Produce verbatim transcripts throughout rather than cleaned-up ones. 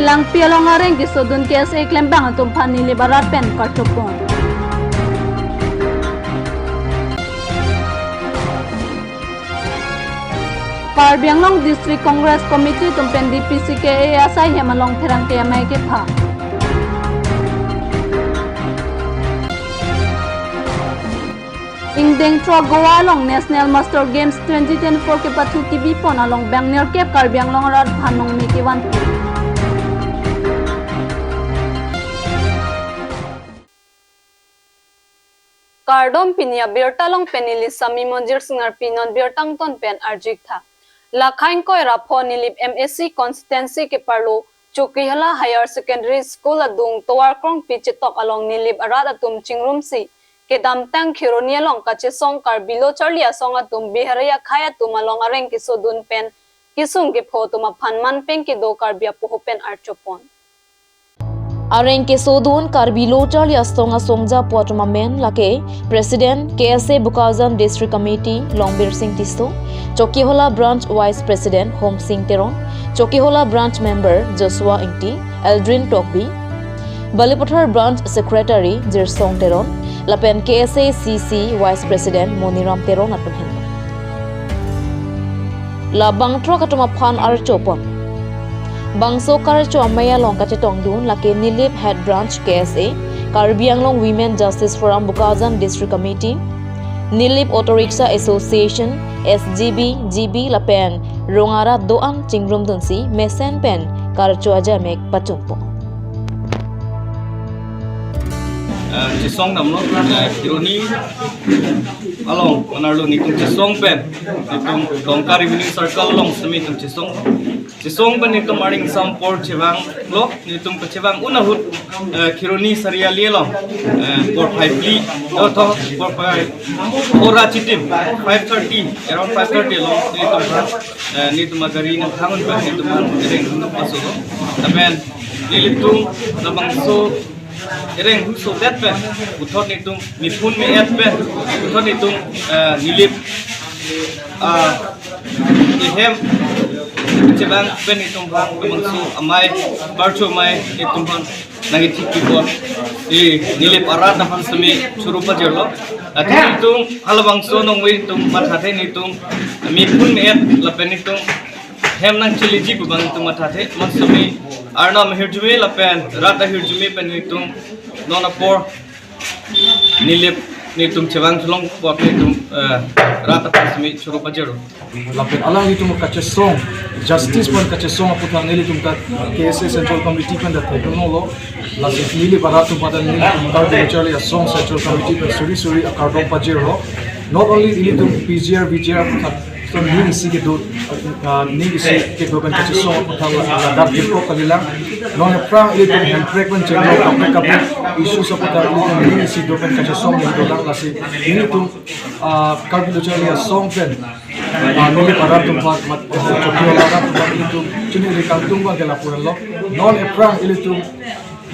Langpi along areng kesodun K S A klembang atum aphan Nilip arat pen karchopon. Karbi Anglong District Congress Committee atum pen D P C K A asai hem along pherangke amei kepha. Ingdeng throk Goa along National Master Games twenty twenty-four kepathu kebipon along bang nerkep Karbi Anglong arat aphan nongme kevan. Kardom, pini abirta along pen neli Sami Monjir Singarpi. Non birta angton pen arju-ik tha. Lakha ingkoi ra pho Nilip M A C constituency keparlo Chokihola Higher Secondary School adung tovar krongpi chetok along Nilip arat atum chingrumsi kedamtang Kheroni along kachesong Karbi Lo Charli Asong atum Bihari akhei atum along areng kesodun pen kesung kepho atum aphan manpeng kedo Karbi apoho pen archopon. Areng kesodun Karbi Lo Charli Asong asongja pu atum amen lake President K S A Bokajan District Committee Longbir Sing Tisso, Chokihola Branch Vice President Hom Sing Teron, Chokihola Branch Member Joshua Ingti, Eldrin Tokbi, Balipathar Branch Secretary Jirsong Teron, lapen K S A C C Vice President Moniram Teron atum henlo. La bang throk atum aphan archopon. Bangso karcho amei along kachetongdun lake Nilip Head Branch K S A, Karbi Anglong Women Justice Forum Bokajan District Committee, Nilip Auto Rickshaw Association, S G B, G B lapen rong arat do-an chingrumdunsi mesen pen karcho ajamek pachunpo. Eh, chesong damlo, eh, Kheroni along, anerlo netum chesong pen, netum Dongka Revenue Circle along semi netum chesong. Chesong pen netum arni ingsampor chevanglo, netum kachevang un ahut, eh, Kheroni Sariali along, eh, porphai phli, oh, tho, porphai, ora chitim, five thirty, around five thirty along, netum aphan, eh, netum agari nangthangun pen, netum aphan, ereng, netum paso. Lapen, nelitum, labangso, ereng huso det pen, puthot netum, miphun me-et pen, puthot netum, eh, Nilip, ah, ehem, chevang pen netum aphan, labangso amei, karcho amei, netum aphan, nangkethik kibot, eh, Nilip arat aphan semi choro pajirlo. Athe netum, halabangso nongve netum mathathe netum, miphun me-et lapen netum, hem nangcheliji pu abang netum mathathe, amat semi, Arnam ahirjume lapen rat ahirjume pen netum non apor Nilip netum chevang chelong apot netum, eh, rat aphan semi choro pajirlo. Lapen alanglitum kachesong, justice pen kachesong aputhak nelitum ta K S A Central Committee pen ta thekdunlo. Lasi Nilip arat atum aphan ta nelitum Karbi Lo Charli Asong Central Committee pen suri suri akardom pajirlo. Not only nelitum P G R, V G R aputhak atum ning isi kedo, ah, ning isi kedo pen kachesong aputhak ladak keprok kalilang. Non aphrang ilitum hemprek pen chenglo kaprek kaprek issues aputhak ilitum ning isi do pen kachesong ning dolang, lasi ilitum, ah, Karbi Lo Charli Asong pen, ah, Nilip arat atum aphan mat, eh, Chokihola arat atum aphan ilitum chiningri kangtung abang ke lapu henlo. Non aphrang ilitum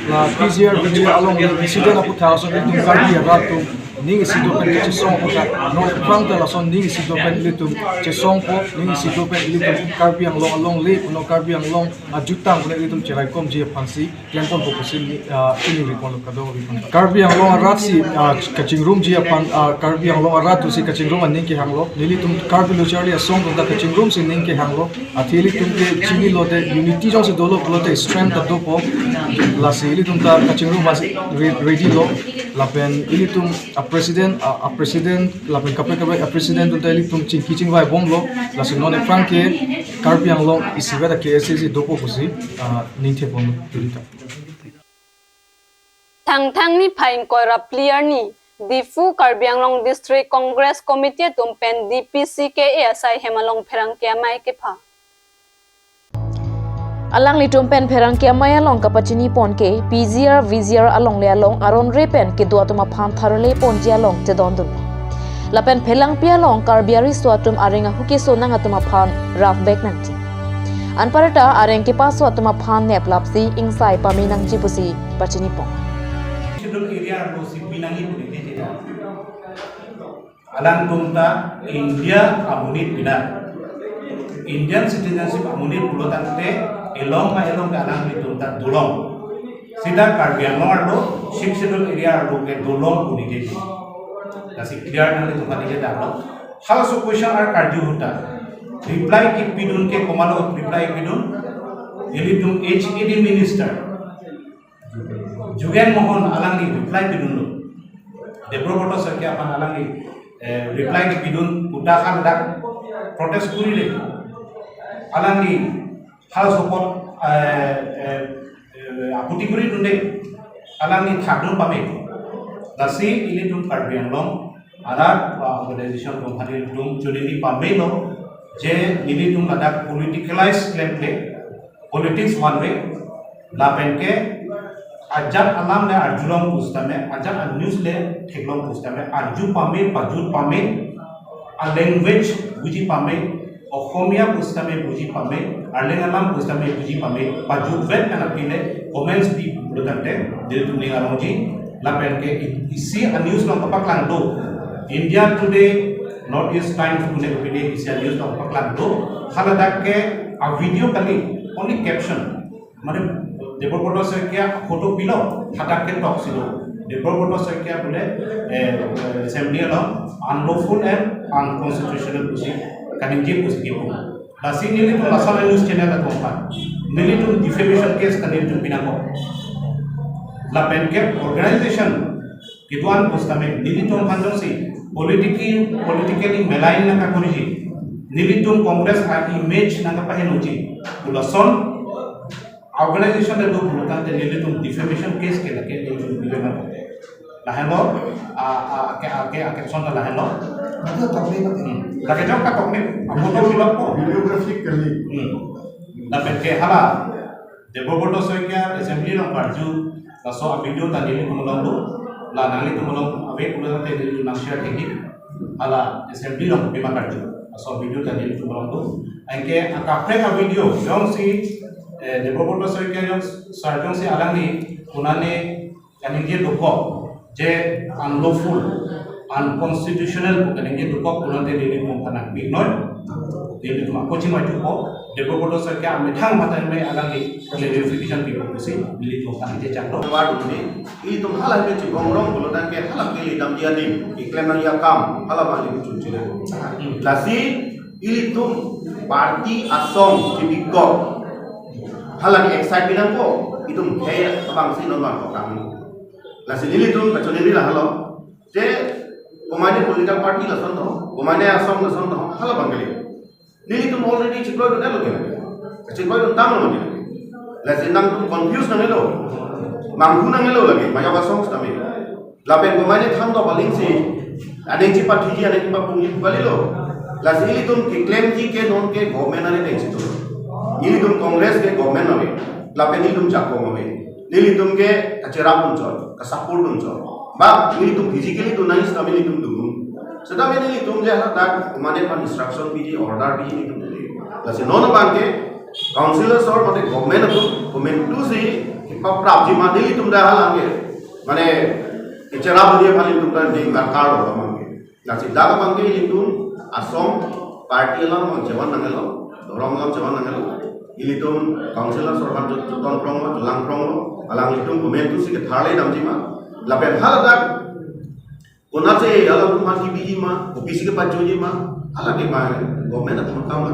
la P G R, V G R along incident aputhak ason ilitum Karbi arat atum ning isi do pen kachesong aputhak. Non aphrang ta lason ning isi do pen ilitum chesongpo, ning isi do pen ilitum Karbi Anglong alongle, non Karbi Anglong ajutang pen ilitum cheraikomji aphansi klempon po pusi, ah, chiningri ponlo kadokave aphan. Karbi Anglong arat si, ah, kachingrumji aphan, ah, Karbi Anglong arat atum si kachingrum aning kehanglo. Nelitum Karbi Lo Charli Asong atum ta kachingrumsi ning kehanglo. Athe ilitum ke chinilo te unity jongsi dolo pulote strength ta dopo. Lasi ilitum ta kachingrum aphansi re-, ready lo. Lapen ilitum a president, a, a president, lapen kaprek kaprek a president atum ta ilitum chingki chingvai bomlo. Lasi non aphrang ke Karbi Anglong isivet a K S A si dopo pusi, ah, ning theponlo. Thangthang niphai ingkoi ra phli arni, Diphu Karbi Anglong District Congress Committee atum pen D P C K A asai hem along pherangke amei kepha. Alanglitum pen pherangke amei along kapachini pon ke P G R V G R alongle along aron re pen kedo atum aphan tharle ponji along chedondun. Lapen phelangpi along Karbi ariso atum areng ahu keso nang atum aphan rapvek nangji. Anparta areng kepaso atum aphan neplapsi ingsai pame nangji pusi pachini pon. Schedule area lo si pinang ipu ni tida. Alangtum ta India amonit pinar. Indian citizenship amonit pulo tangte Elong ma elong ke alanglitum ta dolong. Sita Karbi Anglong arlo, Sixth Schedule area arlo ke dolong pu ningje. Lasi clear nanglitum aphan ningje damlo. Halaso question ar karju ahut ta reply kepidun ke komatlo reply kepidun? Ilitum H A D minister Jugen Mohan alangli reply pidunlo. Debabrata Saikia aphan alangli, eh, reply kepidun, kuda kan dak protest kuri le. Alangli hal sopot, eh, eh, eh, aputi kuri dunde. Alangli thakdun pame. Lasi ilitum Karbi Anglong arat, ah, organization atum aphan ilitum choningri pamelo je nelitum ladak politicalize klemkle, politics one way, lapen ke ajat alam le arjulong pusitame, ajat a-news le theklong pusitame, arju pame, pajut pame, a-language buji pame, Oxomiya pusitame buji pame, Arleng alam pusitame buji pame, pajutvet kan aphi le comments pi pulotangte, dil tuning arongji, lapen ke i-, isi a-news along kapaklang do. India Today, North East Times pune pine isi a-news along kapaklang do. Haladak ke a-video kali, only caption. Mane Debabrata Saikia photo pilo, hadak ke talk si do. Debabrata Saikia pule, eh, assembly along unlawful and unconstitutional pusi kaningje pusi kipu. Lasi nelitum lason news channel atum aphan nelitum defamation case ta nelitum pinangkok. Lapen ke organization kedo-an pusitame nelitum aphan jongsi politiki-, politically malign nangkakoriji, nelitum Congress a-image nangkapahenoji pu lason organization le do pulotangte nelitum defamation case ke lake nelitum pinangkok. Lahenlo, a, a, ake, ake, ake son ta lahenlo. Ake tokme, tokme. Hmm. Lake jok katokme. Apo to bilok po. Videography kali. Hmm. Lapen ke hala Debabrata Saikia assembly along karju, laso a-video ta nelitum along do. La nanglitum along ave pulotangte nelitum nang-share thekji. Hala assembly along pima karju, laso video ta nelitum along do. Anke akaprek a-video jongsi, eh, Debabrata Saikia jong sar jongsi alangli konane kaningje dokok je unlawful, unconstitutional pu kaningje dokok pulote nelitum aphan nangpi noi. Nelitum ako chimai thupo, Debabrata Saikia amethang mata me alangli clarification pipo pusi nelitum aphan ningje changlo. War duni, ilitum hala ke chibongrong pulotangte hala ke lidam dia din, iklem nangji akam, hala bang ilitum chunchile. Hmm. Lasi ilitum party asong chibikok. Hala ke excite pinangkok, itum khei abang si non bang kok kang. Lasi nelitum kachoningri lahelo. Je komane political party lason do, komane asong lason do, hala bang kali. Nelitum already chikloidun lo ke. Chikloidun tanglo ke. Lasi nangtum confuse nangjilo. Manghu nangjilo lake, majok asong sitame. Lapen komane than do paling si. Aning chepathiji, aning chepapungji kalilo. Lasi ilitum keklemji ke non ke government ave aning si tu. Ilitum Congress ke government ave. Lapen ilitum jakong ave. Nelitum ke kacherap dunchot, ka-support dunchot. Ba nelitum physically dunang sitame nelitum dun. Sitame nelitum je hadak komane aphan instruction piji, order piji nelitum dun. Lasi non abang ke councillors or mate government atum komantu si kipaprapji ma nelitum dak halang ke. Mane kicherap dia aphan nelitum ta ding darkar lo abang ke. Lasi dak abang ke ilitum asong party alam abang chevan nangjilo, dhorom alam chevan nangjilo. Ilitum councillors or aphan chot-, choton pronglo, cholang pronglo, alanglitum komantu si ketharle damji ma. Lapen haladak konatsi alangtum aphan kebiji ma, kopisi kepachoji ma, hala ke ma government atum akam lo.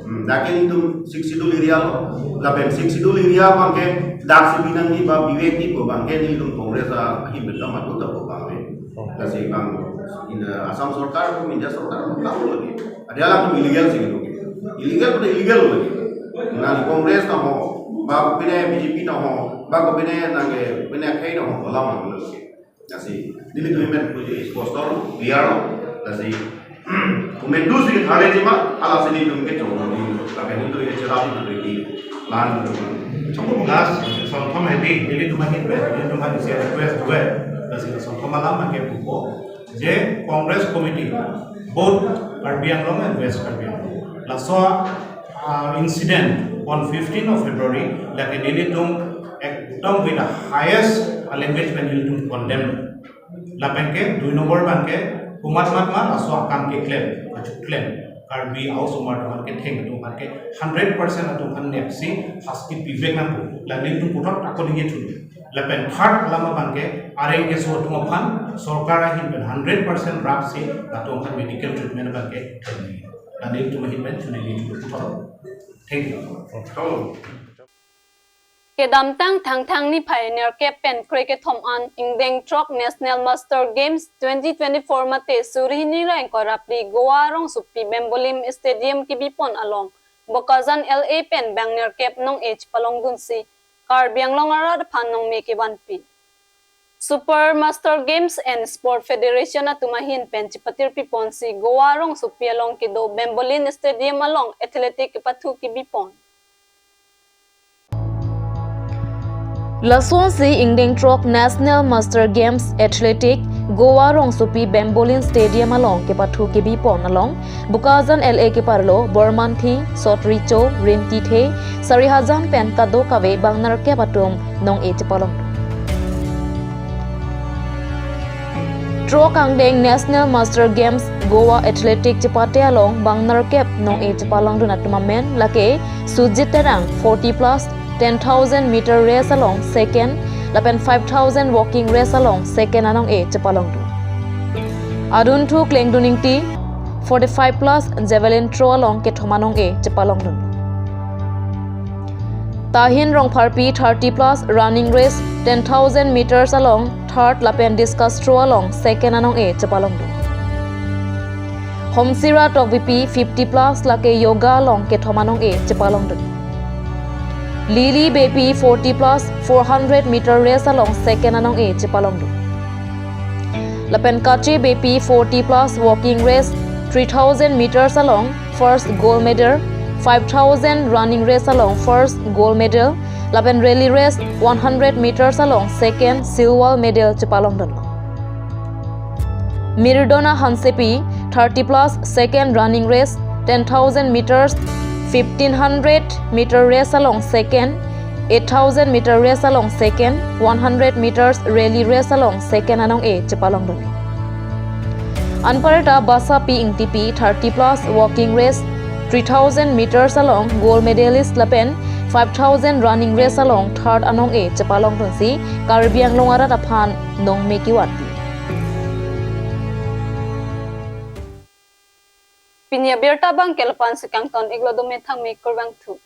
Hmm, dak ke ilitum Sixth Schedule area lo, lapen Sixth Schedule area abang ke dak si binangji ba bivek di pu abang ke nelitum Congress a-, ahim betam atu ta pu abang ke. Lasi bang, in the Assam Sorkar, India Sorkar, kamu lagi. Ada alangtum illegal si gitu. Illegal pada illegal lagi. Nang Congress ta ho, ba kopine B J P ta ho, ba kopine nang ke, kopine akhei ta ho, bola mang lagi. Lasi, nelitum met puji sposto, clear lo. Lasi, komantu si ketharleji ma, hala si nelitum kechong, tapi nelitum kecherap itu di lan. Chong last, lason thom hedi, nelitum ahin pen, nelitum ahin si request dua, lasi lason thom alam abang ke pupo, je Congress Committee, both Karbi Anglong and West Karbi Anglong. Laso, ah, incident on fifteenth of February, lake nelitum ekdom with the highest language pen nelitum condemn. Lapen ke dui nombor abang ke komat mat ma laso akam keklem, kachoklem. Karbi aosomar atum aphan ke theng atum aphan ke hundred percent atum aphan nepsi hasti pivek nangpo. La nelitum puthot ako ningje thu. Lapen third alam abang ke areng keso atum aphan sorkar ahin pen hundred percent rapsi latum aphan medical treatment abang ke theng nangji. La nelitum ahin pen thu ningje thu puthot. Thank you. Kedamtang Thangthang niphai nerkep pen krekethom an ingdeng throk National Master Games twenty twenty-four mate suri hini ra ingkoi ra phli Goa rongsopi Bambolim Stadium kebipon along Bokajan L A pen bang nerkep nong-e chepalongdunsi Karbi Anglong arat aphan nongme kevanpi. Super Master Games and Sport Federation atum ahin pen chepatirpiponsi Goa rongsopi along kedo Bambolim Stadium along athletic kepathu kebipon. Lasonsi ingdeng throk National Master Games Athletic Goa rongsopi Bambolim Stadium along kepathu kebipon along Bokajan L A keparlo Bormanthi, Sot Recho, Rinti The, Sarihajan pen kadokave bang nerkep atum nong-e chepalong. Throk angdeng National Master Games Goa Athletic chepate along bang nerkep nong-e chepalongdun atum amen lake Sujit Terang forty plus, ten thousand meter race along second, lapen five thousand walking race along second anong-e chepalongdun. Adunthu Klengdun Ingti forty-five plus javelin throw along kethom anong-e chepalongdun. Tahin Rongpharpi thirty plus running race ten thousand meters along third lapen discus throw along second anong-e chepalongdun. Homsira Tokbipi fifty plus lake yoga along kethom anong-e chepalongdun. Lily Beypi forty plus four hundred meter race along second anong-e chepalongdun. Lapen Kache Beypi forty plus walking race three thousand meters along first gold medal, five thousand running race along first gold medal, lapen rally race one hundred meters along second silver medal chepalongdun. Mirdona Hansepi thirty plus second running race ten thousand meters, fifteen hundred meter race along second, eight thousand meter race along second, one hundred meters rally race along second anong-e chepalongdun. Anparta Basapi Ingtipi thirty plus walking race three thousand meters along gold medalist lapen five thousand running race along third anong-e chepalongdunsi Karbi Anglong arat aphan nongme kevanpi. Pini abirta abang ke lapu-ansi kangton-iklo, dome thangme, kurvangthu.